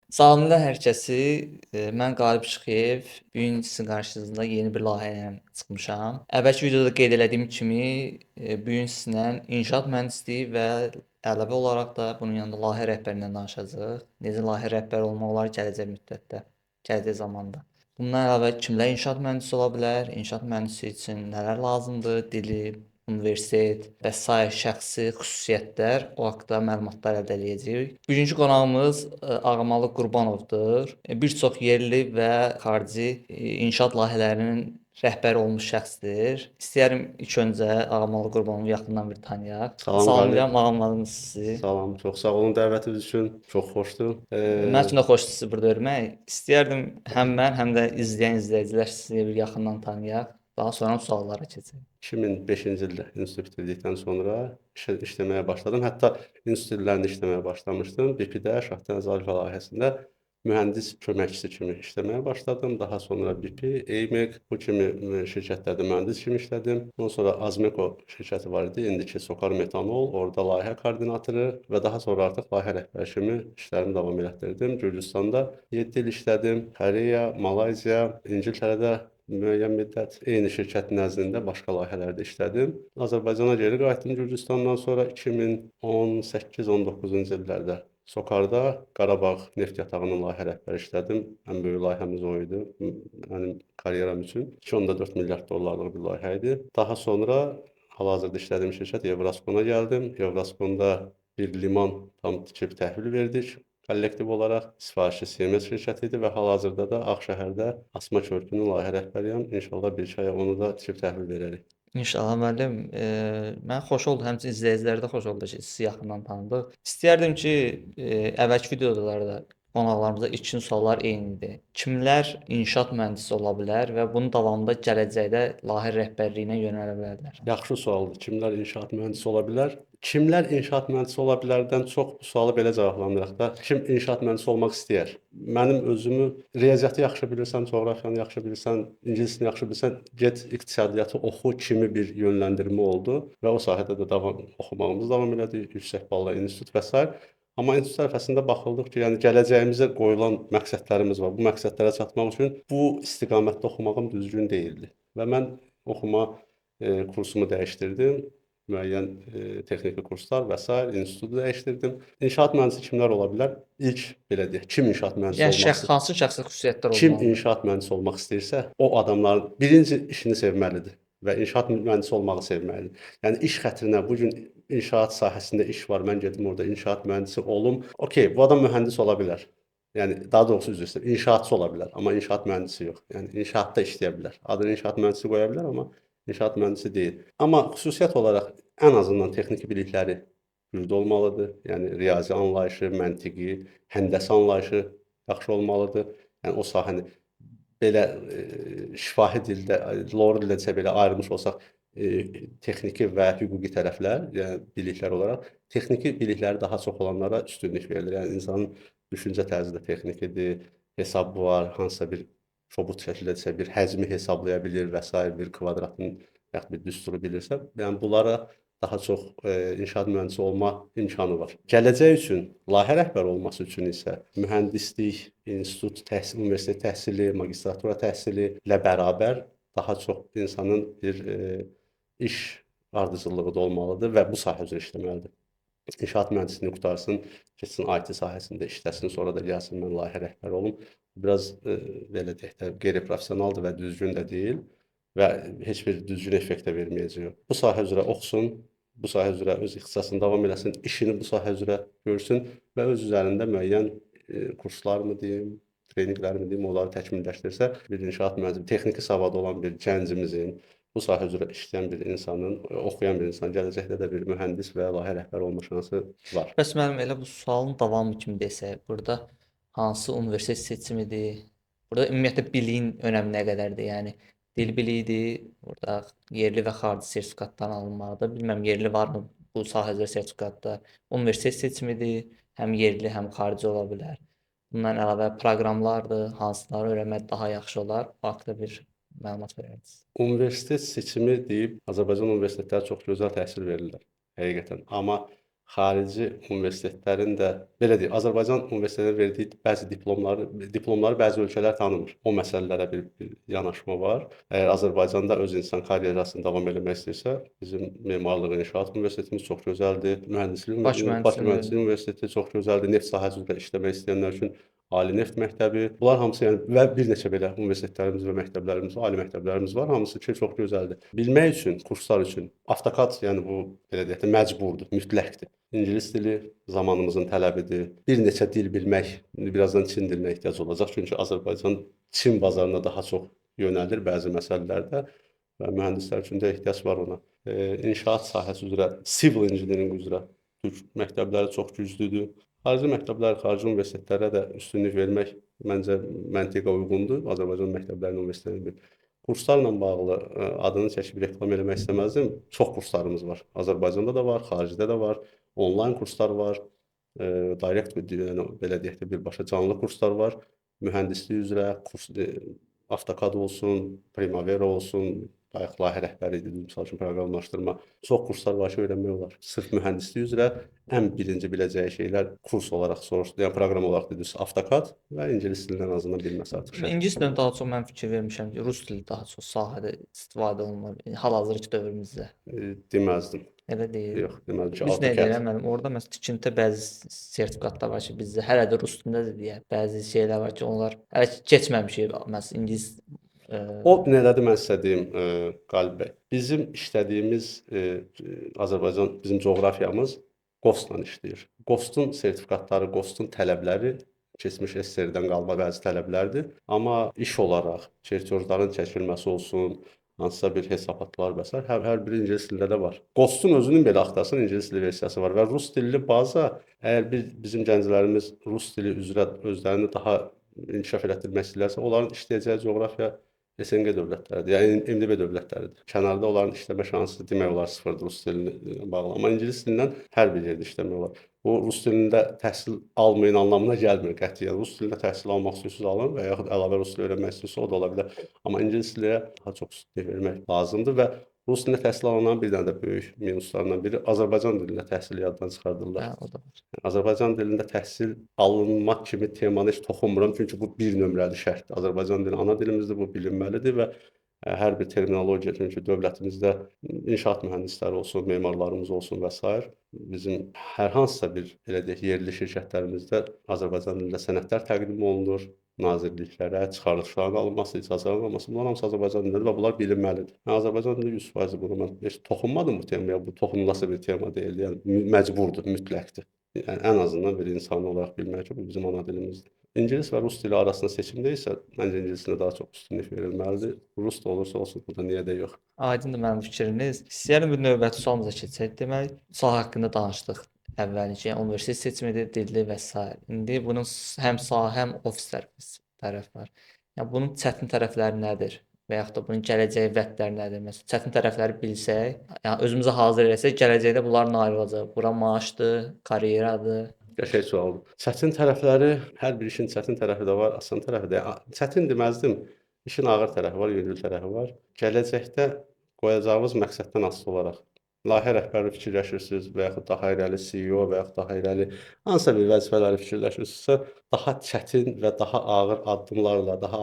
Salamlar hər kəsi. Mən Qalib Şıxıyev. Bu gün sizin qarşınızda yeni bir layihə ilə çıxmışam. Əvvəlki videoda qeyd elədiyim kimi, bu gün sizinlə inşaat mühəndisliyi və əlavə olaraq da bunun yanında layihə rəhbərindən danışacağıq. Necə layihə rəhbəri olmaq olar gələcək müddətdə, gələcək zamanda. Bundan əlavə kimlər inşaat mühəndisi ola bilər, inşaat mühəndisi üçün nələr lazımdır, dili, universitet və sair şəxsi xüsusiyyətlər, o haqda məlumatlar əldə eləyəcəyik. Bugünkü qonağımız Ağamalı Qurbanovdur. Bir çox yerli və xarici inşaat layihələrinin rəhbəri olmuş şəxsdir. İstəyərim ilk öncə Ağamalı Qurbanovu yaxından bir tanıyaq. Salam, Salamlayıram Ağamalım sizi. Salam, çox sağ olun dəvətiniz üçün. Çox xoşdur. Mənim üçün də xoşdur sizi burada görmək. İstəyərdim həm mən, həm də izləyən izləyicilər sizi bir yaxından tanıyaq. Daha sonra suallara keçək. 2005-ci ildə institut bitirdikdən sonra işləməyə başladım. Hətta institut illərində işləməyə başlamışdım. BP-də Şahdəniz Alfa layihəsində mühəndis köməkçisi kimi işləməyə başladım. Daha sonra BP, EYMEC bu kimi şirkətlərdə mühəndis kimi işlədim. Ondan sonra Azmeko şirkəti var idi. İndiki Sokar Metanol, orada layihə koordinatoru və daha sonra artıq layihə rəhbəri kimi işlərimi davam elətdirdim. Gürcüstanda 7 il işlədim. Koreya, Malayziya, İngiltərədə müəyyən müddət eyni şirkət nəzdində başqa layihələrdə işlədim. Azərbaycana geri qayıtdım Gürcüstandan sonra 2018-19-cu illərdə Sokarda Qarabağ neft yatağının layihə rəhbəri işlədim. Ən böyük layihəmiz o idi mənim karyeram üçün. 2,4 milyard dollarlıq bir layihə idi. Daha sonra hal-hazırda işlədiyim şirkət Evraskona gəldim. Evraskonda bir liman tam tikib təhvil verdik. Kollektiv olaraq sifarişli CMS şirkəti idi və hal-hazırda da Ağşəhərdə Asma Körpünün layihə rəhbəriyəm. İnşallah bir iki aya onu da tikib təhvil verərik. İnşallah müəllim. Mən xoş oldu, həmçinin izləyicilər də xoş oldu ki, sizi yaxından tanıdıq. İstəyərdim ki, əvvəlki videolarda qonaqlarımıza ilkin suallar eynidir. Kimlər inşaat mühəndisi ola bilər və bunun davamında gələcəkdə layihə rəhbərliyinə yönələ bilərlər? Yaxşı sualdır. Kimlər inşaat mühəndisi ola bilər? Kimlər inşaat mühəndisi ola bilərdən çox bu sualı belə cavablandıraq da. Kim inşaat mühəndisi olmaq istəyər? Mənim özümü riyaziyyatı yaxşı bilirsən, coğrafiyanı yaxşı bilirsən, ingilisini yaxşı bilirsən, get iqtisadiyyatı oxu kimi bir yönləndirmə oldu və o sahədə də oxumağımız davam elədi, yüksək balla institut və sair. Amma institut sərifəsində baxıldıq ki, yəni gələcəyimizə qoyulan məqsədlərimiz var. Bu məqsədlərə çatmaq üçün bu istiqamətdə oxumağım düzgün deyildi. Və mən oxuma kursumu dəyişdirdim. Müəyyən texniki kurslar və sair, institutu dəyişdirdim. İnşaat mühəndisi kimlər ola bilər? İlk belə deyək, kim inşaat mühəndisi yəni, olmaq istəyir? Hansı şəxsi xüsusiyyətlər olmalıdır? Kim inşaat mühəndisi olmaq istəyirsə, o adamların birinci işini sevməlidir və inşaat mühəndisi olmağı sevməlidir. Yəni iş xətrinə bu gün inşaat sahəsində iş var, mən gedim orada inşaat mühəndisi olum. Okey, bu adam mühəndis ola bilər. Yəni daha doğrusu üzr istəyirəm, inşaatçı ola bilər, amma inşaat mühəndisi yox. Yəni inşaatda işləyə bilər. Adını inşaat mühəndisi qoya bilər, amma inşaat mühəndisi deyil. Amma xüsusiyyət olaraq ən azından texniki bilikləri güclü olmalıdır. Yəni riyazi anlayışı, məntiqi, həndəsi anlayışı yaxşı olmalıdır. Yəni o sahəni belə şifahi dildə, loru dildə desə belə ayırmış olsaq, texniki və hüquqi tərəflər, yəni biliklər olaraq texniki bilikləri daha çox olanlara üstünlük verilir. Yəni insanın düşüncə tərzi də texnikidir, hesabı var, hansısa bir kobud şəkildə desə bir həcmi hesablaya bilir və sair bir kvadratın yaxud bir düsturu bilirsə, yəni bunlara daha çox inşaat mühəndisi olma imkanı var. Gələcək üçün, layihə rəhbəri olması üçün isə mühəndislik, institut, təhsil, universitet təhsili, magistratura təhsili ilə bərabər daha çox insanın bir iş ardıcıllığı da olmalıdır və bu sahə üzrə işləməlidir. İnşaat mühəndisliğini qurtarsın, keçsin IT sahəsində işləsin, sonra da gəlsin mən layihə rəhbəri olum. Biraz belə deyək də qeyri-professionaldır və düzgün də deyil və heç bir düzgün effekt də verməyəcək. Bu sahə üzrə oxusun, bu sahə üzrə öz ixtisasını davam eləsin, işini bu sahə üzrə görsün və öz üzərində müəyyən kurslarmı deyim, treninqlərmi deyim, onları təkmilləşdirsə, bir inşaat mühəndisi, texniki savadı olan bir gəncimizin, bu sahə üzrə işləyən bir insanın, oxuyan bir insanın gələcəkdə də bir mühəndis və layihə rəhbəri olma şansı var. Bəs mənim elə bu sualın davamı kimi desək, burada hansı universitet seçimidir? Burada ümumiyyətlə biliyin önəmi nə qədərdir? Yəni dil biliyidir, burada yerli və xarici sertifikatdan alınmalıdır. Bilməm yerli varmı bu sahə üzrə sertifikatda? Universitet seçimidir, həm yerli, həm xarici ola bilər. Bundan əlavə proqramlardır, hansıları öyrənmək daha yaxşı olar? Bu haqda bir məlumat verərdiniz. Universitet seçimi deyib, Azərbaycan universitetləri çox gözəl təhsil verirlər, həqiqətən. Amma Xarici universitetlərin də, belə deyək, Azərbaycan universitetlərinin verdiyi bəzi diplomları bəzi ölkələr tanımır. O məsələlərə bir yanaşma var. Əgər Azərbaycanda öz insan karyerasını davam eləmək istəyirsə, bizim Memarlıq İnşaat Universitetimiz çox gözəldir, Mühəndislik, Bakı Mühəndislik Universiteti çox gözəldir, neft sahəsi üzrə işləmək istəyənlər üçün Ali Neft Məktəbi, bunlar hamısı, yəni və bir neçə belə universitetlərimiz və məktəblərimiz, ali məktəblərimiz var, hamısı ki, çox gözəldir. Bilmək üçün, kurslar üçün AutoCAD, yəni bu belə deyək də məcburdur, mütləqdir. İngilis dili zamanımızın tələbidir. Bir neçə dil bilmək, birazdan Çin dilinə ehtiyac olacaq, çünki Azərbaycan Çin bazarına daha çox yönəlir bəzi məsələlərdə və mühəndislər üçün də ehtiyac var ona. İnşaat sahəsi üzrə, civil engineering üzrə türk məktəbləri çox güclüdür. Xarici məktəblər, xarici universitetlərə də üstünlük vermək məncə məntiqə uyğundur. Azərbaycan məktəblərinin, universitetlərinin bir kurslarla bağlı adını çəkib reklam eləmək istəməzdim. Çox kurslarımız var. Azərbaycanda da var, xaricdə də var. Onlayn kurslar var. Direct, yəni belə deyək də birbaşa canlı kurslar var. Mühəndislik üzrə kurs, AutoCAD olsun, Primavera olsun, layihə rəhbəri dedim, misal üçün proqramlaşdırma. Çox kurslar var ki, öyrənmək olar. Sırf mühəndislik üzrə ən birinci biləcəyi şeylər kurs olaraq soruşdu, yəni proqram olaraq dediniz AutoCAD və ingilis dilindən azından bilməsi artıq şərtdir. İngilis dilindən daha çox mən fikir vermişəm ki, rus dili daha çox sahədə istifadə olunur hal-hazırki dövrümüzdə. Deməzdim. Elə deyil. Yox, deməzdim ki, AutoCAD. Biz nə deyirəm mənim, orada məsələn tikintidə bəzi sertifikatlar var ki, bizdə hələ də rus dilindədir deyə. Bəzi şeylər var ki, onlar hələ keçməmişik məsələn ingilis. O nədədir mən sizə deyim, Qalib bəy. Bizim işlədiyimiz Azərbaycan, bizim coğrafiyamız QOST-la işləyir. QOST-un sertifikatları, QOST-un tələbləri keçmiş SSR-dən qalma bəzi tələblərdir. Amma iş olaraq çertiyojların çəkilməsi olsun, hansısa bir hesabatlar və s. hər biri ingilis dilində də var. QOST-un özünün belə axtarsın ingilis dili versiyası var və rus dilli baza, əgər bizim gənclərimiz rus dili üzrə özlərini daha inkişaf elətdirmək istəyirlərsə, onların işləyəcəyi coğrafiya SNQ dövlətləridir, yəni MDB dövlətləridir. Kənarda onların işləmə şansı demək olar sıfırdır rus dilinə bağlı. Amma ingilis dilindən hər bir yerdə işləmək olar. Bu, rus dilində təhsil almayın anlamına gəlmir qətiyyən. Rus dilində təhsil almaq istəyirsiniz alın və yaxud əlavə rus dili öyrənmək istəyirsiniz, o da ola bilər. Amma ingilis dilinə daha çox üstünlük vermək lazımdır və rus dilində təhsil alanların bir dənə də böyük minuslarından biri Azərbaycan dilində təhsili yaddan çıxardırlar. Hə, o da var. Azərbaycan dilində təhsil alınmaq kimi temanı heç toxunmuram, çünki bu bir nömrəli şərtdir. Azərbaycan dili ana dilimizdir, bu bilinməlidir və hər bir terminologiya, çünki dövlətimizdə inşaat mühəndisləri olsun, memarlarımız olsun və s. Bizim hər hansısa bir, belə deyək, yerli şirkətlərimizdə Azərbaycan dilində sənədlər təqdim olunur. Nazirliklərə, çıxarışların alınması, icazələrin alınması, bunlar hamısı Azərbaycan dilindədir və bunlar bilinməlidir. Yəni, Azərbaycan dilində 100% buna mən heç toxunmadım bu temaya, bu toxunulası bir tema deyildi, yəni məcburdur, mütləqdir. Yəni, ən azından bir insan olaraq bilmək ki, bu bizim ana dilimizdir. İngilis və rus dili arasında seçimdə isə, məncə ingilisinə daha çox üstünlük verilməlidir. Rus da olursa olsun, burada niyə də yox. Aydındır mənim fikriniz. İstəyərəm bir növbəti sualımıza keçsək. Demək, sahə haqqında danışdıq. Əvvəlki, yəni universitet seçimidir, dili və s. İndi bunun həm sahə, həm ofis tərəfi var. Yəni bunun çətin tərəfləri nədir? Və yaxud da bunun gələcəyi vədləri nədir? Məsələn, çətin tərəfləri bilsək, yəni özümüzə hazır eləsək, gələcəkdə bunlar nail olacaq. Bura maaşdır, karyeradır. Qəşəng sualdır. Çətin tərəfləri, hər bir işin çətin tərəfi də var, asan tərəfi də. Çətin deməzdim, işin ağır tərəfi var, yüngül tərəfi var. Gələcəkdə qoyacağımız məqsəddən asılı olaraq layihə rəhbəri fikirləşirsiniz və yaxud daha irəli CEO və yaxud daha irəli hansısa bir vəzifələri fikirləşirsinizsə, daha çətin və daha ağır addımlarla, daha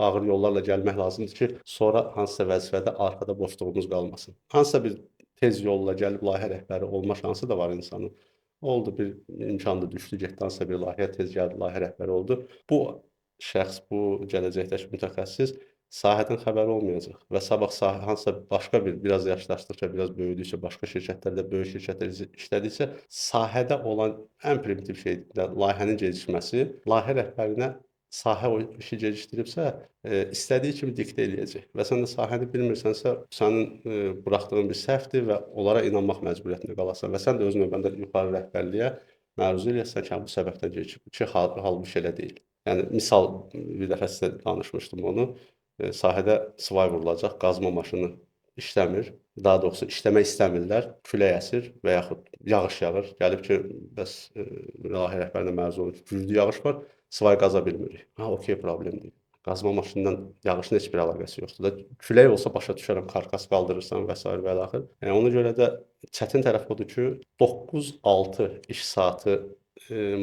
ağır yollarla gəlmək lazımdır ki, sonra hansısa vəzifədə arxada boşluğumuz qalmasın. Hansısa bir tez yolla gəlib layihə rəhbəri olma şansı da var insanın. Oldu, bir imkan da düşdü, getdi hansısa bir layihəyə, tez gəldi, layihə rəhbəri oldu. Bu şəxs, bu gələcəkdəki mütəxəssis sahədən xəbəri olmayacaq və sabah sahə hansısa başqa bir, biraz yaşlaşdıqca, biraz böyüdükcə, başqa şirkətlərdə, böyük şirkətlərdə işlədikcə sahədə olan ən primitiv şey, layihənin gecikməsi, layihə rəhbərinə sahə o işi gecikdiribsə, istədiyi kimi diktə eləyəcək və sən də sahəni bilmirsənsə, sənin buraxdığın bir səhvdir və onlara inanmaq məcburiyyətində qalasan və sən də öz növbəndə yuxarı rəhbərliyə məruz eləyəsən ki, bu səbəbdən gecikib ki, halbuki elə deyil. Yəni, misal, bir dəfə sizə danışmışdım onu. Sahədə sıvay vurulacaq, qazma maşını işləmir. Daha doğrusu işləmək istəmirlər, külək əsir və yaxud yağış yağır. Gəlib ki, bəs layihə rəhbərinə məruz olur ki, güclü yağış var, sıvay qaza bilmirik. Ha, okey, problem deyil. Qazma maşından yağışın heç bir əlaqəsi yoxdur da. Külək olsa başa düşərəm, karkas qaldırırsan və sair və ilaxır. Yəni ona görə də çətin tərəf odur ki, 9-6 iş saatı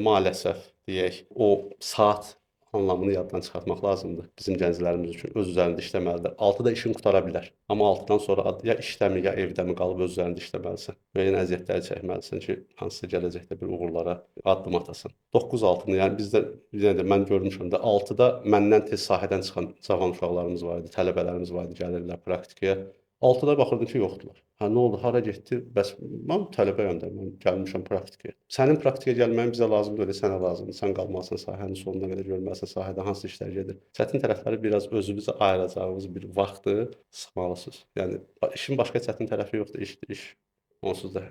maalesef deyək, o saat anlamını yaddan çıxartmaq lazımdır bizim gənclərimiz üçün. Öz üzərində işləməlidir. 6-da işin qutara bilər. Amma 6-dan sonra ya işdəmi, ya evdəmi qalıb öz üzərində işləməlisən. Müəyyən əziyyətləri çəkməlisən ki, hansısa gələcəkdə bir uğurlara addım atasan. 9-6-nı, yəni bizdə, yenə də mən görmüşəm də, 6-da məndən tez sahədən çıxan cavan uşaqlarımız var idi, tələbələrimiz var idi, gəlirdilər praktikaya. 6-da baxırdım ki, yoxdular. Hə, nə oldu, hara getdi? Bəs mən tələbəyəm də, mən gəlmişəm praktikaya. Sənin praktikaya gəlməyin bizə lazım deyil, sənə lazımdır. Sən qalmalısan sahənin sonuna qədər, görməlisən sahədə hansı işlər gedir. Çətin tərəfləri biraz özümüzə ayıracağımız bir vaxtı sıxmalısınız. Yəni işin başqa çətin tərəfi yoxdur, işdir, iş. Onsuz da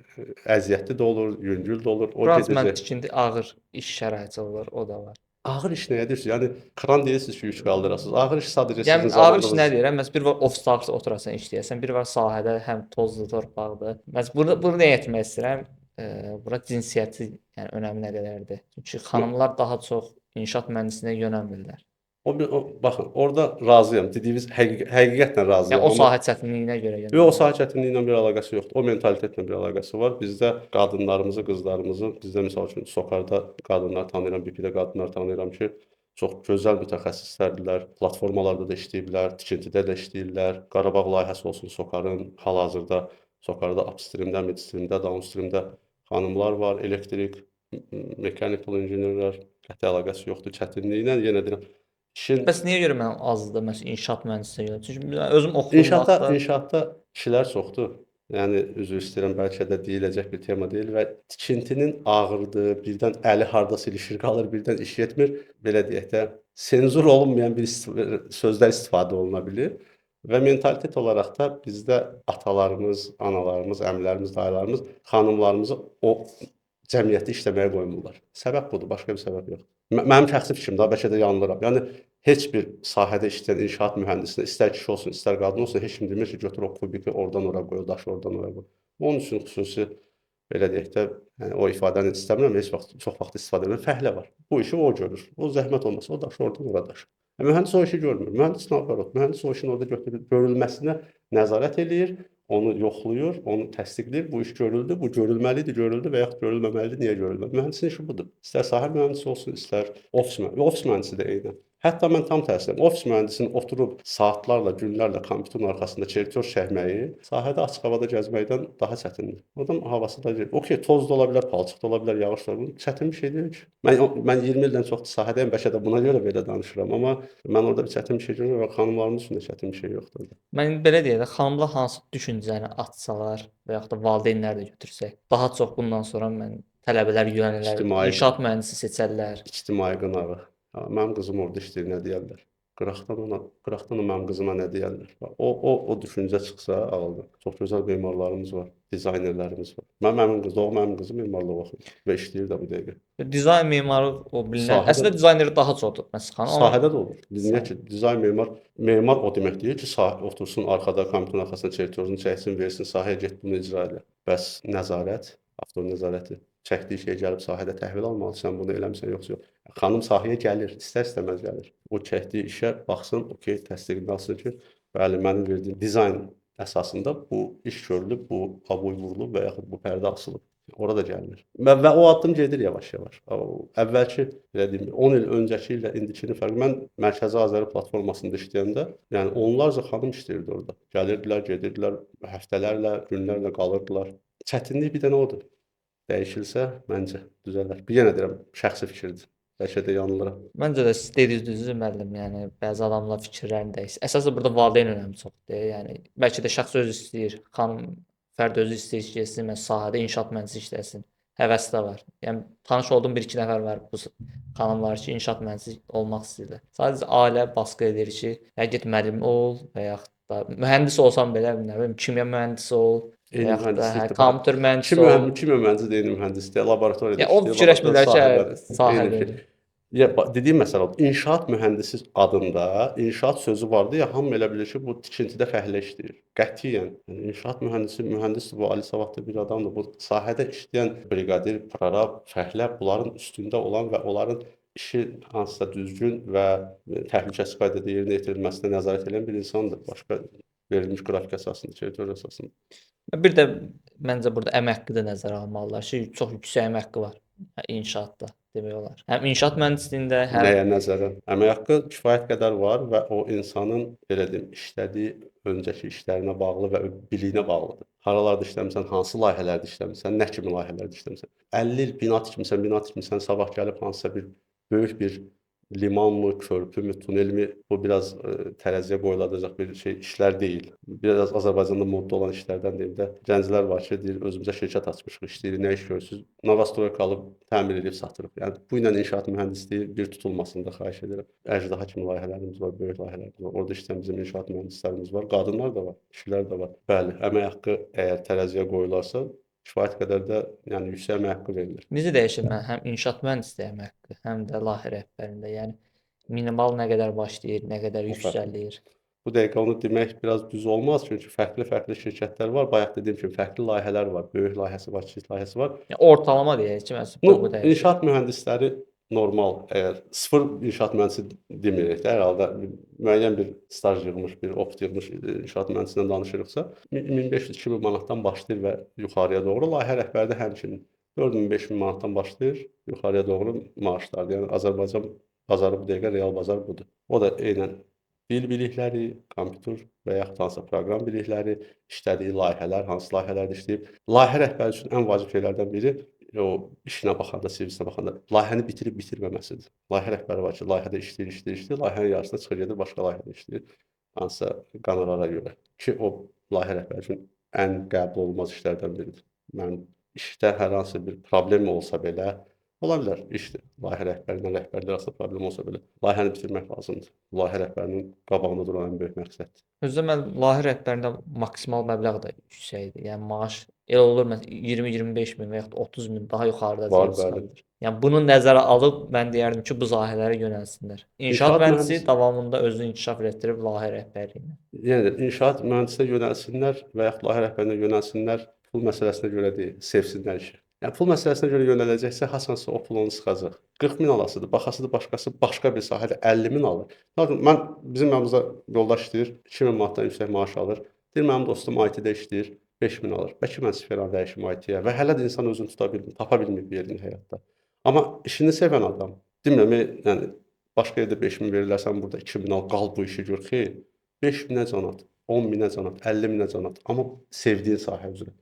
əziyyətli də olur, yüngül də olur. O Biraz mən gedəcək. tikinti ağır iş şəraiti olur, o da var. Ağır iş nəyə deyirsiniz? Yəni kran deyirsiniz ki, yük qaldırasınız. Ağır iş sadəcə Yəni sizin ağır iş nə zamanınız. deyirəm? Məsələn, bir var ofisdə oturasan, işləyəsən, bir var sahədə həm tozlu torpaqdır. Məsələn, burada bunu nə etmək istəyirəm? Bura cinsiyyəti, yəni önəmi nə qədərdir? Çünki xanımlar daha çox inşaat mühəndisliyinə yönəlmirlər. Baxın, orada razıyam. Dediyiniz həqiqətlə razıyam. Yəni o Amma sahə çətinliyinə görə yox, o yönəlmirlər. sahə çətinliyi ilə bir əlaqəsi yoxdur. O mentalitetlə bir əlaqəsi var. Bizdə qadınlarımızı, qızlarımızı, bizdə misal üçün Sokarda qadınlar tanıyıram, BP-də qadınlar tanıyıram ki, çox gözəl mütəxəssislərdirlər, platformalarda da işləyiblər, tikintidə də işləyirlər. Qarabağ layihəsi olsun Sokarın, hal-hazırda Sokarda upstreamdə, midstreamdə, downstreamdə xanımlar var, elektrik, mechanical engineerlər, qəti əlaqəsi yoxdur çətinliyi ilə. Yenə deyirəm, işin Bəs niyə görə mən azdır məsələn inşaat mühəndisliyinə yönəldim? Çünki mən özüm oxuduğum vaxtda İnşaatda kişilər çoxdur. Yəni üzr istəyirəm, bəlkə də deyiləcək bir tema deyil və tikintinin ağırdığı, birdən əli hardasa ilişir qalır, birdən iş yetmir. Belə deyək də, senzur olunmayan bir sözlər istifadə oluna bilir. Və mentalitet olaraq da bizdə atalarımız, analarımız, əmilərimiz, dayılarımız xanımlarımızı o cəmiyyətdə işləməyə qoymurlar. Səbəb budur, başqa bir səbəb yox. Mənim şəxsi fikrimdir, bəlkə də yanılıram. Yəni heç bir sahədə işləyən inşaat mühəndisinə, istər kişi olsun, istər qadın olsun, heç kim demir ki, götür o kubiki oradan ora qoy, o daşı oradan ora qoy. Onun üçün xüsusi, belə deyək də, yəni o ifadəni istəmirəm, heç vaxt, çox vaxt istifadə edirəm. Fəhlə var. Bu işi o görür. O zəhmət olmasa, o daşı oradan ora daşır. Mühəndis o işi görmür. Mühəndis nə yapar? Mühəndis o işin orada görülməsinə nəzarət eləyir, onu yoxlayır, onu təsdiqləyir. Bu iş görüldü, bu görülməlidir, görüldü və yaxud görülməməlidir, niyə görülmədi? Mühəndisin işi budur. İstər sahə mühəndisi olsun, istər ofis mühəndisi. Ofis mühəndisi də eyni. Hətta mən tam tərsinəm. Ofis mühəndisinin oturub saatlarla, günlərlə kompüterin arxasında çertyoz çəkməyi sahədə açıq havada gəzməkdən daha çətindir. Oradan havası da gedir. Okey, toz da ola bilər, palçıq da ola bilər, yağış da ola bilər. Çətin bir şey deyil ki. Mən 20 ildən çoxdur sahədəyəm, bəlkə də buna görə belə danışıram, amma mən orada bir çətin bir şey görmürəm və xanımlarımız üçün də çətin bir şey yoxdur. Mən belə deyək də, xanımlar hansı düşüncəni atsalar və yaxud da valideynlər də götürsək, daha çox bundan sonra mən tələbələr yönələr, inşaat mühəndisi seçərlər. İctimai qınağı. Mənim qızım orada işləyir, nə deyərlər? Qıraqdan mənim qızıma nə deyərlər? O düşüncə çıxsa ağılda. Çox gözəl memarlarımız var, dizaynerlərimiz var. Mənim qızım memarlıq oxuyur və işləyir də bu dəqiqə. Dizayn memarı o bilinən. Əslində dizayner daha çoxdur məsələn. Sahədə də olur. Niyə ki, dizayn memar o demək deyil ki, otursun arxada, kompüterin arxasına çertiyozunu çəksin, versin, sahəyə get bunu icra elə. Bəs nəzarət, avtor nəzarəti. Çəkdiyi şeyə gəlib sahədə təhvil almalı, sən bunu eləmisən, yoxsa yox. Xanım sahəyə gəlir, istər-istəməz gəlir. O çəkdiyi işə baxsın, okey, təsdiqini alsın ki, bəli, mənim verdiyim dizayn əsasında bu iş görülüb, bu aboy vurulub və yaxud bu pərdə asılıb. Orada gəlinir. Və o addım gedir yavaş-yavaş. Əvvəlki, belə deyim, 10 il öncəki ilə indikinin fərqi. Mən Mərkəzi Azəri platformasında işləyəndə, yəni onlarca xanım işləyirdi orada. Gəlirdilər, gedirdilər, həftələrlə, günlərlə qalırdılar. Çətinlik bir dənə odur. Dəyişilsə, məncə düzələr. Bir yenə deyirəm, şəxsi fikirdir. Bəlkə də yanılıram. Məncə də siz dediyiniz düzdür müəllim. Yəni bəzi adamlar fikirlərini dəyişir. Əsasında burada valideyn önəmi çoxdur. Yəni bəlkə də şəxs özü istəyir, xanım fərd özü istəyir ki, getsin, mən sahədə inşaat mühəndisi işləsin. Həvəsi də var. Yəni tanış olduğum bir-iki nəfər var bu xanımlar ki, inşaat mühəndisi olmaq istəyirlər. Sadəcə ailə baskı edir ki, ya get müəllim ol və yaxud da mühəndis olsan belə, nə bilim, kimya mühəndisi ol. Eyni mühəndislikdir. Kompüter mühəndisi ol. Kimya mühəndisi də eyni mühəndisdir, laboratoriyada işləyir. O fikirləşmirlər ki, sahədə. Ya, dediyim məsələ oldu. İnşaat mühəndisi adında inşaat sözü vardı ya, hamı elə bilir ki, bu tikintidə fəhlə işləyir. Qətiyyən. Yəni, inşaat mühəndisi, mühəndisdir, bu ali savadlı bir adamdır. Bu sahədə işləyən briqadir, prorab, fəhlə bunların üstündə olan və onların İşi hansısa düzgün və təhlükəsiz qaydada yerinə yetirilməsinə nəzarət edən bir insandır. Başqa verilmiş qrafik əsasında, çertör əsasında. Bir də məncə burada əmək haqqı da nəzərə almalılar ki, çox yüksək əmək haqqı var inşaatda demək olar. Həm inşaat mühəndisliyində, həm nəyə nəzərən? Əmək haqqı kifayət qədər var və o insanın, belə deyim, işlədiyi öncəki işlərinə bağlı və biliyinə bağlıdır. Haralarda işləmisən, hansı layihələrdə işləmisən, nə kimi layihələrdə işləmisən. 50 il bina tikmisən, sabah gəlib hansısa bir böyük bir limanmı, körpümü, tunelmi, bu biraz tərəziyə qoyulacaq bir şey işlər deyil. Biraz Azərbaycanda modda olan işlərdən deyim də. Gənclər var ki, deyir, özümüzə şirkət açmışıq, işləyirik, nə iş görürsünüz? Novastroyka alıb təmir edib satırıq. Yəni bu ilə inşaat mühəndisliyi bir tutulmasını da xahiş edirəm. Əjdaha kimi layihələrimiz var, böyük layihələrimiz var. Orada işləyən bizim inşaat mühəndislərimiz var. Qadınlar da var, kişilər də var. Bəli, əmək haqqı əgər tərəziyə qoyularsa, kifayət qədər də, yəni yüksək əmək haqqı verilir. Necə dəyişir mən həm inşaat mühəndisliyi əmək haqqı, həm də layihə rəhbərində? Yəni minimal nə qədər başlayır, nə qədər yüksəlir? Bu dəqiqə onu demək biraz düz olmaz, çünki fərqli-fərqli şirkətlər var. Bayaq dediyim kimi fərqli layihələr var. Böyük layihəsi var, kiçik layihəsi var. Yəni, ortalama deyək ki, məsələn, bu dəyişir. İnşaat mühəndisləri normal, əgər sıfır inşaat mühəndisi demirik də, hər halda müəyyən bir staj yığmış, bir oput yığmış inşaat mühəndisindən danışırıqsa, 1500-2000 manatdan başlayır və yuxarıya doğru. Layihə rəhbəri də həmçinin 4000-5000 manatdan başlayır, yuxarıya doğru maaşlardır. Yəni Azərbaycan bazarı bu dəqiqə real bazar budur. O da eynən dil bilikləri, kompüter və yaxud hansısa proqram bilikləri, işlədiyi layihələr, hansı layihələrdə işləyib. Layihə rəhbəri üçün ən vacib şeylərdən biri o işinə baxanda, CV-sinə baxanda layihəni bitirib bitirməməsidir. Layihə rəhbəri var ki, layihədə işləyir, layihənin yarısında çıxır gedir, başqa layihədə işləyir, hansısa qonorara görə ki, o layihə rəhbəri üçün ən qəbul olunmaz işlərdən biridir. Mən işdə hər hansı bir problem olsa belə, ola bilər işdir, layihə rəhbərinə, rəhbərlər arasında problem olsa belə, layihəni bitirmək lazımdır. Layihə rəhbərinin qabağında duran ən böyük məqsəddir. Özdə mən layihə rəhbərində maksimal məbləğ də yüksəkdir. Yəni maaş elə olur, məsələn 20-25 min və yaxud 30 min daha yuxarıda çıxa bilər. Yəni bunu nəzərə alıb mən deyərdim ki, bu sahələrə yönəlsinlər. İnşaat mühəndisi davamında özünü inkişaf elətdirib layihə rəhbərliyinə. Yəni inşaat mühəndisinə yönəlsinlər və yaxud layihə rəhbərinə yönəlsinlər, pul məsələsinə görə deyil, sevsinlər işi. Yəni pul məsələsinə görə yönələcəksə, hasansa o pul onu sıxacaq. 40 min alasıdır, baxasıdır, başqası başqa bir sahədə 50 min alır. Mən bizim yanımızda yoldaş işləyir, 2000 manatdan yüksək maaş alır. Deyir, mənim dostum IT-də işləyir, 5000 alır. Bəlkə mən sferanı dəyişim IT-yə və hələ də insan özünü tuta bilmir, tapa bilmir bir yerini həyatda. Amma işini sevən adam, demirəm, yəni başqa yerdə 5000 verirlərsən, burada 2000 al, qal bu işi gör. Xeyr, 5000-ə can at, 10.000-ə can at, 50.000-ə can at. Amma sevdiyin sahə üzrə.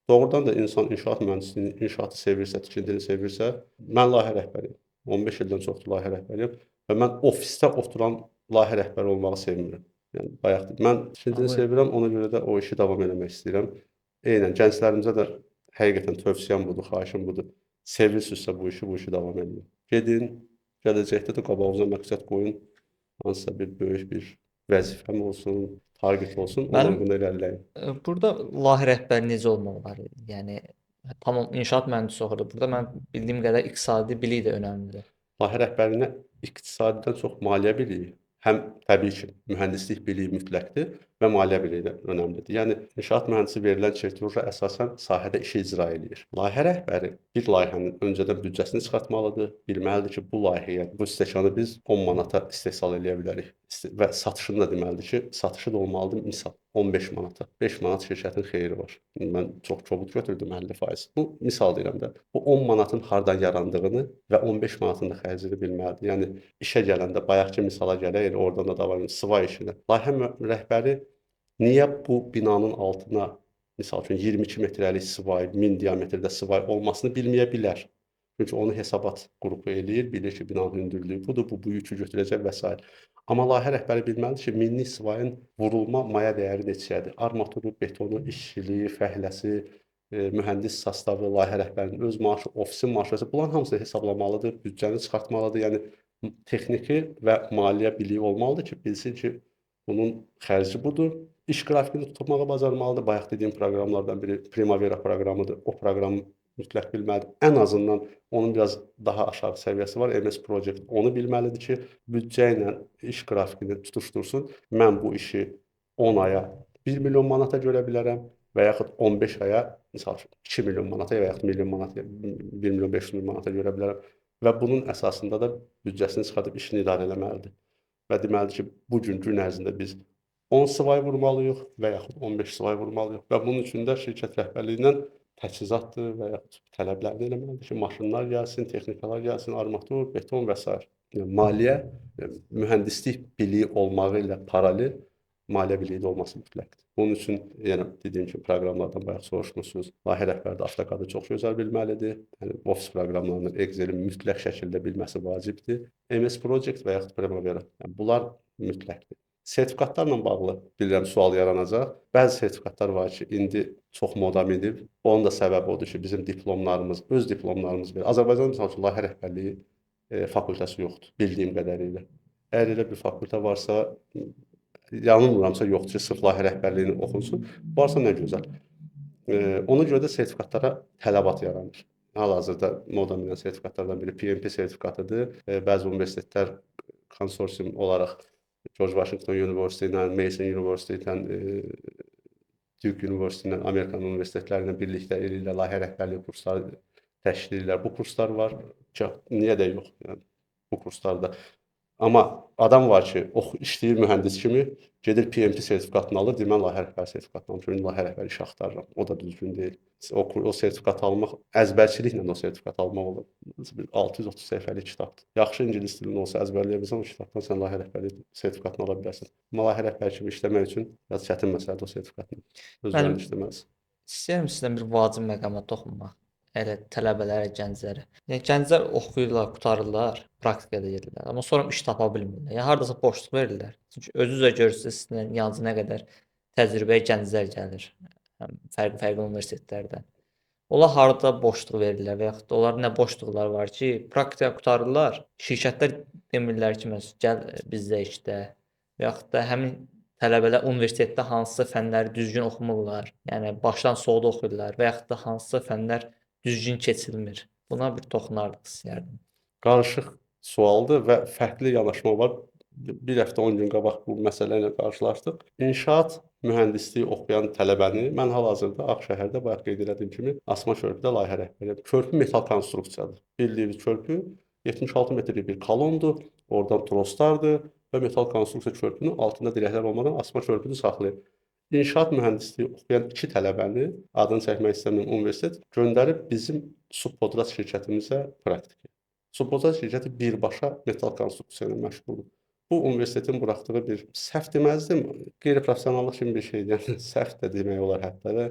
Doğrudan da insan inşaat mühəndisliğini, inşaatı sevirsə, tikintini sevirsə, mən layihə rəhbəriyəm. 15 ildən çoxdur layihə rəhbəriyəm və mən ofisdə oturan layihə rəhbəri olmağı sevmirəm. Yəni bayaq dedim, mən tikintini sevirəm, ona görə də o işi davam eləmək istəyirəm. Eynən gənclərimizə də həqiqətən tövsiyəm budur, xahişim budur. Sevirsinizsə bu işi davam edin. Gedin, gələcəkdə də qabağınıza məqsəd qoyun, hansısa bir böyük bir vəzifəm olsun, target olsun, ona bunu irəliləyin. Burada layihə rəhbəri necə olmaq olar? Yəni, tamam inşaat mühəndisi oxudu. Burada mən bildiyim qədər iqtisadi biliyi də önəmlidir. Layihə rəhbərinə iqtisadidən çox maliyyə biliyi, həm təbii ki, mühəndislik biliyi mütləqdir və maliyyə biliyi də önəmlidir. Yəni, inşaat mühəndisi verilən çertyoja əsasən sahədə işi icra eləyir. Layihə rəhbəri bir layihənin öncədən büdcəsini çıxartmalıdır, bilməlidir ki, bu layihəyə, bu stəkanı biz 10 manata istehsal eləyə bilərik və satışını da deməlidir ki, satışı da olmalıdır, misal 15 manata. 5 manat şirkətin xeyri var. Mən çox kobud götürdüm 50%. Bu, misal deyirəm də, bu 10 manatın hardan yarandığını və 15 manatın da xərcini bilməlidir. Yəni, işə gələndə, bayaqki misala gələk, elə oradan da davam edir, sıva işinə. Layihə rəhbəri niyə bu binanın altına, misal üçün, 22 metrəlik sıvay, 1000 diametrdə sıvay olmasını bilməyə bilər. Çünki onu hesabat qrupu eləyir, bilir ki, binanın hündürlüyü budur, bu yükü götürəcək və s. Amma layihə rəhbəri bilməlidir ki, minlik sıvayın vurulma maya dəyəri neçədir? Armaturu, betonu, işçiliyi, fəhləsi, mühəndis sastavı, layihə rəhbərinin öz maaşı, ofisin maaşı, bunların hamısını hesablamalıdır, büdcəni çıxartmalıdır. Yəni, texniki və maliyyə biliyi olmalıdır ki, bilsin ki, bunun xərci budur. İş qrafikini tutmağı bacarmalıdır. Bayaq dediyim proqramlardan biri Primavera proqramıdır. O proqramı mütləq bilməlidir. Ən azından onun biraz daha aşağı səviyyəsi var. MS Project onu bilməlidir ki, büdcə ilə iş qrafikini tutuştursun. Mən bu işi 10 aya 1 milyon manata görə bilərəm və yaxud 15 aya, misal üçün, 2 milyon manata və yaxud milyon manata, 1 milyon 500 min manata görə bilərəm. Və bunun əsasında da büdcəsini çıxardıb işini idarə eləməlidir. Və deməlidir ki, bu gün gün ərzində biz 10 sıvay vurmalıyıq və yaxud 15 sıvay vurmalıyıq. Və bunun üçün də şirkət rəhbərliyi ilə təchizatdır və yaxud tələblərini eləməlidir ki, maşınlar gəlsin, texnikalar gəlsin, armatur, beton və s. Yəni, maliyyə, mühəndislik biliyi olmağı ilə paralel maliyyə biliyi də olması mütləqdir. Bunun üçün, yəni dediyim kimi proqramlardan bayaq soruşmuşsunuz. Layihə rəhbəri də AutoCAD-ı çox gözəl bilməlidir. Yəni Office proqramlarının Excel-i mütləq şəkildə bilməsi vacibdir. MS Project və yaxud Primavera. Yəni bunlar mütləqdir. Sertifikatlarla bağlı bilirəm sual yaranacaq. Bəzi sertifikatlar var ki, indi çox moda minib. Onun da səbəbi odur ki, bizim diplomlarımız, öz diplomlarımız belə. Azərbaycanda məsəl üçün layihə rəhbərliyi fakültəsi yoxdur bildiyim qədərilə. Əgər elə bir fakültə varsa, yanılmıramsa yoxdur ki, sırf layihə rəhbərliyini oxunsun. Varsa nə gözəl. Ona görə də sertifikatlara tələbat yaranır. Hal-hazırda moda minən sertifikatlardan biri PMP sertifikatıdır. Bəzi universitetlər konsorsium olaraq George Washington University ilə, Mason University ilə, Duke University ilə, Amerikan universitetləri ilə birlikdə eləyirlər, layihə rəhbərliyi kursları təşkil edirlər. Bu kurslar var ki, niyə də yox, yəni bu kurslarda. Amma adam var ki, işləyir mühəndis kimi, gedir PMP sertifikatını alır, deyir, mən layihə rəhbəri sertifikatını almışam, indi layihə rəhbəri iş axtarıram. O da düzgün deyil. O sertifikatı almaq, əzbərçiliklə o sertifikatı almaq olur. Bir 630 səhifəlik kitabdır. Yaxşı ingilis dilinin olsa əzbərləyə bilsən, o kitabdan sən layihə rəhbəri sertifikatını ala bilərsən. Amma layihə rəhbəri kimi işləmək üçün biraz çətin məsələdir o sertifikatını. Özlərini işləməlisən. İstəyirəm sizdən bir vacib məqama toxunmaq. Elə tələbələrə, gənclərə. Yəni gənclər oxuyurlar, qurtarırlar, praktikada gedirlər. Amma sonra iş tapa bilmirlər. Yəni hardasa boşluq verirlər. Çünki özünüz də görürsünüz, sizin yanınıza nə qədər təcrübəyə gənclər gəlir. Həm fərqli-fərqli universitetlərdən. Onlar harda boşluq verirlər və yaxud da onlar nə boşluqlar var ki, praktika qurtarırlar. Şirkətlər demirlər ki, məsələn, gəl bizdə işlə və yaxud da həmin tələbələr universitetdə hansısa fənləri düzgün oxumurlar. Yəni başdan solda oxuyurlar və yaxud da hansısa fənlər düzgün keçilmir. Buna bir toxunardıq istəyərdim. Qarışıq sualdır və fərqli yanaşma var. Bir həftə 10 gün qabaq bu məsələ ilə qarşılaşdıq. İnşaat mühəndisliyi oxuyan tələbəni mən hal-hazırda Ağşəhərdə bayaq qeyd elədiyim kimi asma körpüdə layihə rəhbəriyəm. Körpü metal konstruksiyadır. Bildiyimiz körpü 76 metrlik bir kolondur, oradan troslardır və metal konstruksiya körpünün altında dirəklər olmadan asma körpünü saxlayır. İnşaat mühəndisliyi oxuyan iki tələbəni, adını çəkmək istəmirəm, universitet göndərib bizim Subpodrat şirkətimizə praktika. Subpodrat şirkəti birbaşa metal konstruksiya ilə məşğuldur. Bu universitetin buraxdığı bir səhv deməzdim, qeyri-professionallıq kimi bir şeydir. Yəni səhv də demək olar hətta və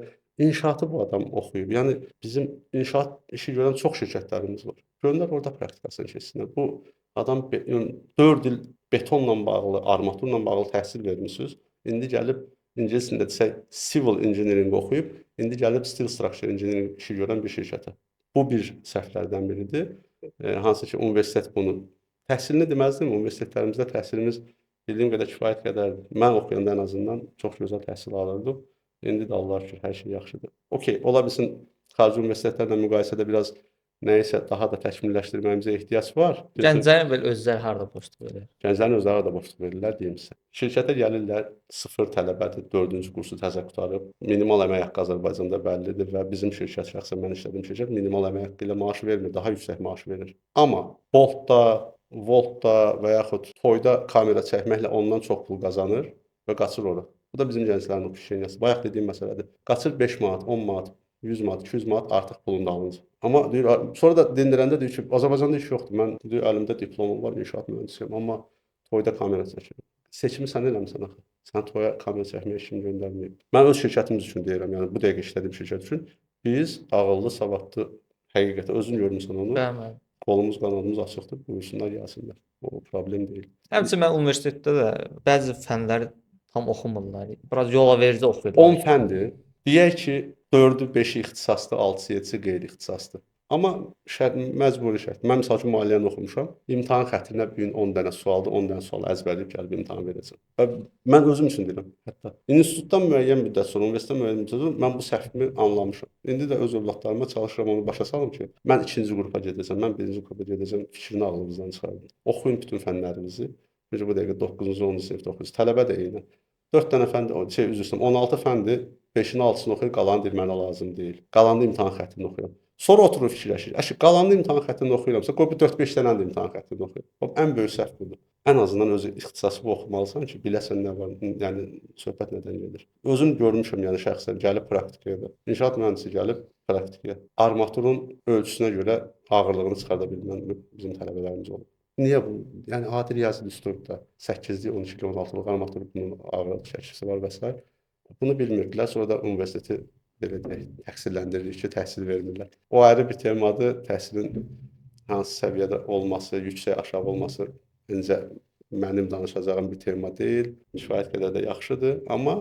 inşaatı bu adam oxuyub. Yəni bizim inşaat işi görən çox şirkətlərimiz var. Göndər orada praktikasını keçsinlər. Bu adam 4 il betonla bağlı, armaturla bağlı təhsil vermişsiniz. İndi gəlib İngilis dilində desək civil engineering oxuyub, indi gəlib steel structure engineering işi görən bir şirkətə. Bu bir səhvlərdən biridir. Hansı ki universitet bunu təhsilini deməzdim, universitetlərimizdə təhsilimiz bildiyim qədər kifayət qədərdir. Mən oxuyanda ən azından çox gözəl təhsil alırdıq. İndi də Allah şükür hər şey yaxşıdır. Okey, ola bilsin xarici universitetlərlə müqayisədə biraz nəyisə daha da təkmilləşdirməyimizə ehtiyac var. Gənclərin belə özləri harda boşluq verir? Gənclərin özləri harda boşluq verirlər deyim sizə. Şirkətə gəlirlər, 0 tələbədir, 4-cü kursu təzə qurtarıb. Minimal əmək haqqı Azərbaycanda bəllidir və bizim şirkət, şəxsən mən işlədiyim şirkət minimal əmək haqqı ilə maaş vermir, daha yüksək maaş verir. Amma Boltda, Voltda və yaxud toyda kamera çəkməklə ondan çox pul qazanır və qaçır ora. Bu da bizim gənclərin o pişikəsi. Bayaq dediyim məsələdir. Qaçır 5 manat, 10 manat, 100 manat, 200 manat artıq pulun dalınca. Amma deyir, sonra da dindirəndə deyir ki, Azərbaycanda iş yoxdur. Mən deyir, əlimdə diplomum var, inşaat mühəndisiyəm, amma toyda kamera çəkirəm. Seçimi sən eləmisən axı. Sən toya kamera çəkməyə heç kim göndərməyib. Mən öz şirkətimiz üçün deyirəm, yəni bu dəqiqə işlədiyim şirkət üçün biz ağıllı, savadlı, həqiqətən özün görmüsən onu. Bəli. Qolumuz, qanadımız açıqdır, buyursunlar, gəlsinlər. O problem deyil. Həmçinin mən universitetdə də bəzi fənləri tam oxumurlar. Biraz yola verici oxuyurlar. 10 fəndir. Deyək ki, 4-ü, 5-i ixtisasdır, 6-sı, 7-si qeyri-ixtisasdır. Amma şərt, məcburi şərt. Mən misal üçün maliyyəni oxumuşam. İmtahan xətrinə bu gün 10 dənə sualdır, 10 dənə sualı əzbərləyib gəlib imtahan verəcəm. Və mən özüm üçün deyirəm, hətta institutdan müəyyən müddət sonra, universitetdən müəyyən müddət sonra mən bu səhvimi anlamışam. İndi də öz övladlarıma çalışıram onu başa salım ki, mən ikinci qrupa gedəcəm, mən birinci qrupa gedəcəm, fikrini ağlınızdan çıxardın. Oxuyun bütün fənlərinizi. Çünki bu dəqiqə 9-cu, 10-cu sinifdə oxuyursunuz. Tələbə də eyni. 4 dənə fəndir, üzr istəyirəm, 16 fəndir, 5-ini 6-sını oxuyur, qalanı deyir, mənə lazım deyil. Qalanı imtahan xəttini oxuyuram. Sonra oturur fikirləşir. Əşi, qalanını imtahan xəttini oxuyuramsa, qoy bir 4-5 dənə də imtahan xəttini oxuyum. Bax, ən böyük səhv budur. Ən azından özü ixtisası oxumalısan ki, biləsən nə var, yəni söhbət nədən gedir. Özüm görmüşəm, yəni şəxsən gəlib praktikaya da. İnşaat mühəndisi gəlib praktikaya. Armaturun ölçüsünə görə ağırlığını çıxarda bilmən bizim tələbələrimiz olub. Niyə bu? Yəni adi riyazi düsturda 8-lik, 12-lik, 16-lıq armatur bunun ağırlıq şəkisi var və s. Bunu bilmirdilər. Sonra da universiteti belə deyək, təqsirləndiririk ki, təhsil vermirlər. O ayrı bir temadır. Təhsilin hansı səviyyədə olması, yüksək, aşağı olması incə mənim danışacağım bir tema deyil. Kifayət qədər də yaxşıdır, amma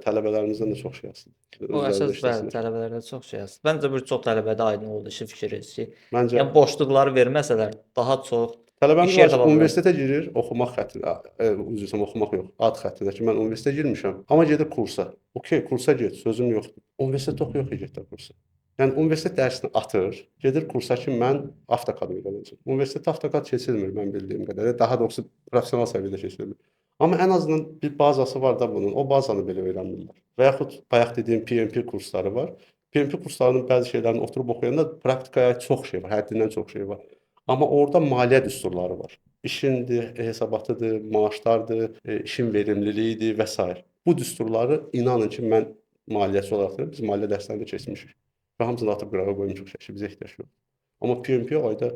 tələbələrimizdən də çox şey asılıdır. O əsas bəli, tələbələrdə çox şey asılıdır. Məncə bir çox tələbədə aydın oldu işi fikiriz ki, məncə yəni boşluqları verməsələr daha çox tələbəmiz var ki, universitetə girir, oxumaq xətrinə, üzr istəyirəm, oxumaq yox, ad xətrinə ki, mən universitetə girmişəm, amma gedir kursa. Okey, kursa get, sözüm yoxdur. Universitetdə oxuya get də kursa. Yəni universitet dərsini atır, gedir kursa ki, mən AutoCAD öyrənəcəm. Universitetdə AutoCAD keçilmir mən bildiyim qədərlə, daha doğrusu professional səviyyədə keçilmir. Amma ən azından bir bazası var da bunun, o bazanı belə öyrənmirlər. Və yaxud bayaq dediyim PMP kursları var. PMP kurslarının bəzi şeylərini oturub oxuyanda praktikaya çox şey var, həddindən çox şey var. Amma orada maliyyə düsturları var. İşindir, hesabatıdır, maaşlardır, işin verimliliyidir və s. Bu düsturları inanın ki, mən maliyyəçi olaraq deyirəm, biz maliyyə dərslərində keçmişik. Və hamısını atıb qırağa qoymuşuq, şəkil, bizə ehtiyac yoxdur. Amma PMP ayda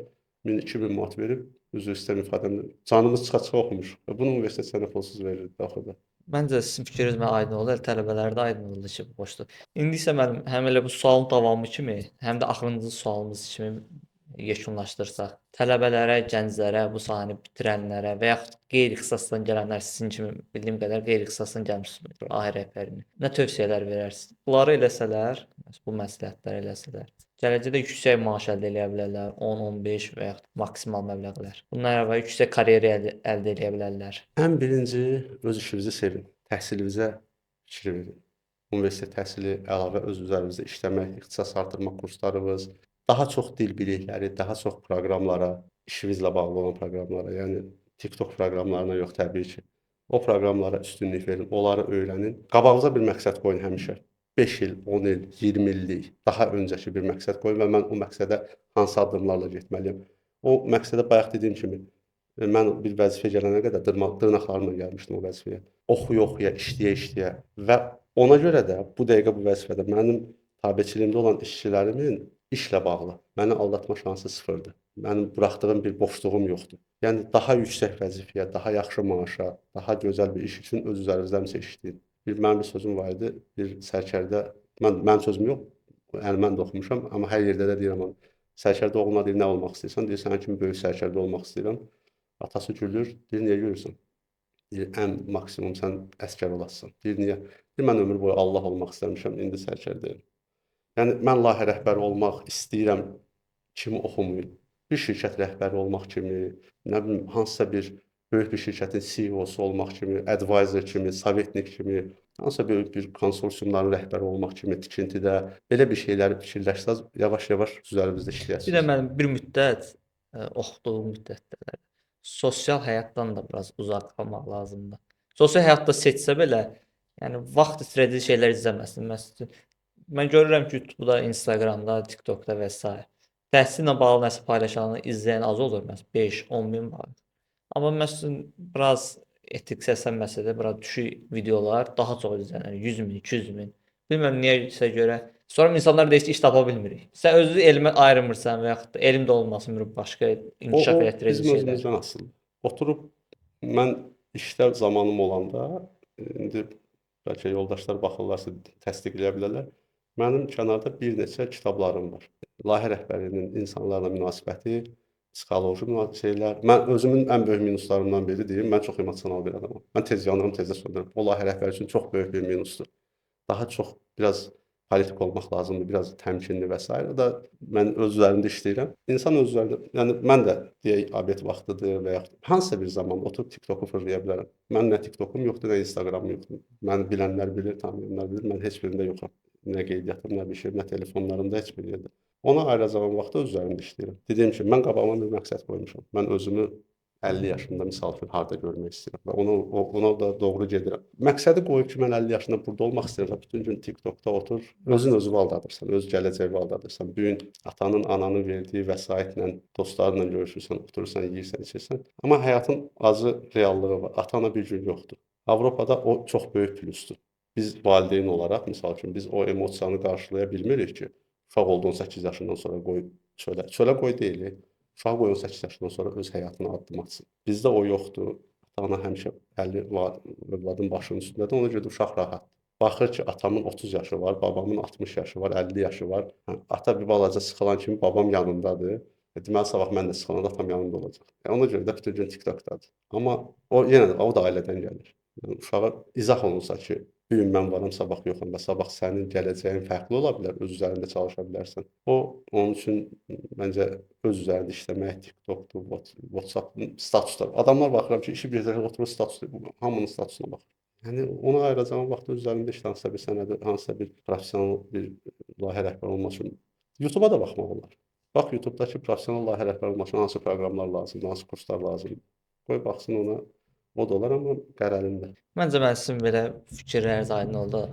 1000-2000 manat verib, üzr istəyirəm ifadəmdə, canımız çıxa-çıxa oxumuşuq. Və bunu universitet sənə pulsuz verir axırda. Məncə sizin fikriniz mənə aydın oldu, tələbələr də aydın oldu ki, bu boşdur. İndi isə mənim həm elə bu sualın davamı kimi, həm də axırıncı sualımız kimi yekunlaşdırsaq, tələbələrə, gənclərə, bu sahəni bitirənlərə və yaxud qeyri-ixtisasdan gələnlər sizin kimi bildiyim qədər qeyri-ixtisasdan gəlmişsiniz layihə rəhbərini. Nə tövsiyələr verərsiniz? Bunları eləsələr, bu məsləhətləri eləsələr, gələcəkdə yüksək maaş əldə eləyə bilərlər, 10-15 və yaxud maksimal məbləğlər. Bundan əlavə yüksək karyeri əldə eləyə bilərlər. Ən birinci öz işinizi sevin, təhsilinizə fikir verin. Universitet təhsili, əlavə öz üzərinizdə işləmək, ixtisas artırma kurslarınız, daha çox dil bilikləri, daha çox proqramlara, işinizlə bağlı olan proqramlara, yəni TikTok proqramlarına yox təbii ki. O proqramlara üstünlük verin, onları öyrənin. Qabağınıza bir məqsəd qoyun həmişə. 5 il, 10 il, 20 illik daha öncəki bir məqsəd qoyun və mən o məqsədə hansı addımlarla getməliyəm. O məqsədə bayaq dediyim kimi, mən bir vəzifə gələnə qədər dırnaqlarımla gəlmişdim o vəzifəyə. Oxuya-oxuya, işləyə-işləyə və ona görə də bu dəqiqə bu vəzifədə mənim tabeçiliyimdə olan işçilərimin işlə bağlı məni aldatma şansı sıfırdır. Mənim buraxdığım bir boşluğum yoxdur. Yəni daha yüksək vəzifəyə, daha yaxşı maaşa, daha gözəl bir iş üçün öz üzərinizdə həmişə işləyin. Mənim bir sözüm var idi, bir sərkərdə, mənim sözüm yox, yəni mən də oxumuşam, amma hər yerdə də deyirəm onu. Sərkərdə oğluna deyir, nə olmaq istəyirsən? Deyir, sənin kimi böyük sərkərdə olmaq istəyirəm. Atası gülür, deyir, niyə gülürsən? Deyir, ən maksimum sən əskər olasın. Deyir, niyə? Deyir, mən ömür boyu Allah olmaq istəmişəm, indi sərkərdəyəm. Yəni, mən layihə rəhbəri olmaq istəyirəm kimi oxumayın. Bir şirkət rəhbəri olmaq kimi, nə bilim, hansısa bir böyük bir şirkətin CEO-su olmaq kimi, advisor kimi, sovetnik kimi, hansısa böyük bir konsorsiumların rəhbəri olmaq kimi, tikintidə belə bir şeyləri fikirləşsəniz, yavaş-yavaş üzərimizdə işləyəsiniz. Bir də mənim bir müddət, oxuduğum müddətdə sosial həyatdan da biraz uzaq qalmaq lazımdır. Sosial həyatda seçsə belə, yəni vaxt itirəcək şeylər izləməsin. Məsələn, mən görürəm ki, YouTube'da, Instagramda, TikTok'da və s. Təhsillə bağlı nəsə paylaşanı izləyən az olur, məsələn, 5-10 min var. Amma məsələn, biraz etik səslənməsə də, biraz düşük videolar daha çox izlənir, 100 min, 200 min. Bilmirəm niyəsə görə. Sonra insanlar deyir ki, iş tapa bilmirik. Sən özünü elmə ayırmırsan və yaxud da elm də olmasın, bir başqa inkişaf elətdirəcək bizim şeylər. Özümüzdən asılıdır. Oturub, mən işdə zamanım olanda, indi bəlkə yoldaşlar baxırlarsa təsdiqləyə bilərlər. Mənim kənarda bir neçə kitablarım var. Layihə rəhbərinin insanlarla münasibəti, psixoloji şeylər. Mən özümün ən böyük minuslarımdan biri deyim, mən çox emosional bir adamam. Mən tez yanıram, tez də söndürürəm. O layihə rəhbəri üçün çox böyük bir minusdur. Daha çox biraz politik olmaq lazımdır, biraz təmkinli və s. Da mən öz üzərimdə işləyirəm. İnsan öz üzərində, yəni mən də deyək, abet vaxtıdır və yaxud hansısa bir zaman oturub TikToku fırlaya bilərəm. Mənim nə TikTokum yoxdur, nə Instagramım yoxdur. Məni bilənlər bilir, tanıyanlar bilir, mən heç birində yoxam. Nə qeydiyyatım, nə bir şey, nə telefonlarımda, heç bir yerdə. Ona ayıracağım vaxtda öz üzərimdə işləyirəm. Dediyim kimi, mən qabağıma bir məqsəd qoymuşam. Mən özümü 50 yaşımda misal üçün harda görmək istəyirəm və ona da doğru gedirəm. Məqsədi qoyub ki, mən 50 yaşında burada olmaq istəyirəm. Bütün gün TikTokda otur, özün özünü aldadırsan, öz gələcəyini aldadırsan. Bu gün atanın, ananın verdiyi vəsaitlə, dostlarınla görüşürsən, oturursan, yeyirsən, içirsən. Amma həyatın acı reallığı var. Ata-ana bir gün yoxdur. Avropada o çox böyük plusdur. Biz valideyn olaraq, misal üçün, biz o emosiyanı qarşılaya bilmirik ki, uşaq oldu 18 yaşından sonra qoy çölə. Çölə qoy deyil. Uşaq qoy 18 yaşından sonra öz həyatına addım atsın. Bizdə o yoxdur. Ata-ana həmişə əli övladın başının üstündədir. Ona görə də uşaq rahatdır. Baxır ki, atamın 30 yaşı var, babamın 60 yaşı var, 50 yaşı var. Hə, ata bir balaca sıxılan kimi babam yanındadır. Deməli, sabah mən də sıxılanda atam yanında olacaq. Ona görə də bütün gün TikTokdadır. Amma o yenə də o da ailədən gəlir. Yəni uşağa izah olunsa ki, bu gün mən varam, sabah yoxam və sabah sənin gələcəyin fərqli ola bilər, öz üzərində çalışa bilərsən. O, onun üçün məncə öz üzərində işləmək, TikTokdur, WhatsApp, statuslar. Adamlar baxıram ki, işi bir yerdə oturur, statusdur, hamının statusuna baxır. Yəni ona ayıracağın vaxtı öz üzərində işlə, hansısa bir sənədi, hansısa bir professional bir layihə rəhbəri olmaq üçün YouTube-a da baxmaq olar. Bax YouTube-dakı professional layihə rəhbəri olmaq üçün hansı proqramlar lazımdır, hansı kurslar lazımdır. Qoy baxsın ona. O da olar, amma qərəlində. Məncə mən sizin belə fikirləriniz aydın oldu.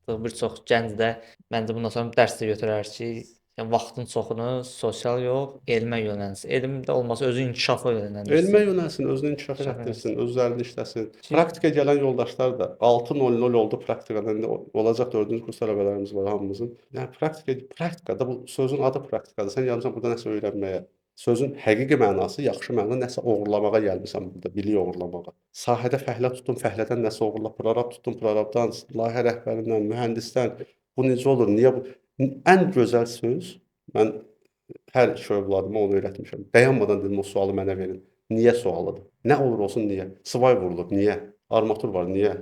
Artıq bir çox gənc də məncə bundan sonra dərs də götürər ki, yəni vaxtın çoxunu sosial yox, elmə yönəlsin. Elm də olmasa özü inkişafa yönəlsin. Elmə yönəlsin, özünü inkişaf elətdirsin, öz üzərində işləsin. Praktikaya gələn yoldaşlar da 6.00 oldu praktikadan, indi olacaq 4-cü kurs tələbələrimiz var hamımızın. Yəni praktikada bu sözün adı praktikadır. Sən gəlmisən burada nəsə öyrənməyə. Sözün həqiqi mənası, yaxşı məna nəsə oğurlamağa gəlmisən burada, bilik oğurlamağa. Sahədə fəhlə tutdun, fəhlədən nəsə oğurla, prorab tutdun, prorabdan, layihə rəhbərindən, mühəndisdən. Bu necə olur, niyə bu? Ən gözəl söz, mən hər iki övladıma onu öyrətmişəm. Dayanmadan dedim, o sualı mənə verin. Niyə sualıdır? Nə olur olsun, niyə? Sıvay vurulub, niyə? Armatur var, niyə?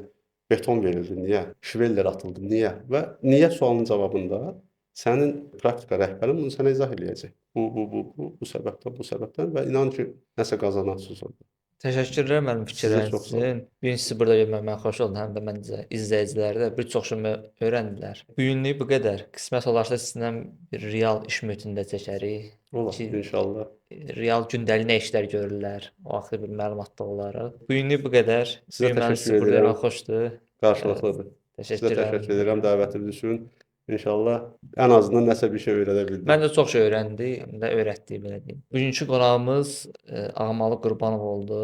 Beton verildi, niyə? Şveller atıldı, niyə? Və niyə sualının cavabında sənin praktika rəhbərin bunu sənə izah eləyəcək. Bu səbəbdən, bu səbəbdən və inan ki, nəsə qazanarsınız orada. Təşəkkürlər mənim fikirləriniz üçün. Bu gün sizi burada görmək mənə xoş oldu. Həm də məncə izləyicilər də bir çox şey öyrəndilər. Bu günlük bu qədər. Qismət olarsa sizinlə bir real iş mühitində çəkərik. Olar, inşallah. Real gündəlik nə işlər görürlər, o haqqda bir məlumat da olaraq. Bu günlük bu qədər. Sizə təşəkkür edirəm. Xoşdur. Qarşılıqlıdır. Sizə təşəkkür edirəm dəvətiniz üçün. İnşallah ən azından nəsə bir şey öyrənə bildim. Mən də çox şey öyrəndim, həm də öyrətdi, belə deyim. Bugünkü qonağımız Ağamalı Qurbanov oldu.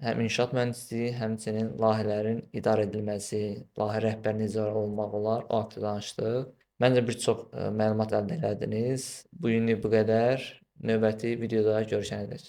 Həm inşaat mühəndisliyi, həmçinin layihələrin idarə edilməsi, layihə rəhbəri necə olmaq olar, o haqda danışdıq. Məncə bir çox məlumat əldə elədiniz. Bu günlük bu qədər. Növbəti videoda görüşənədək.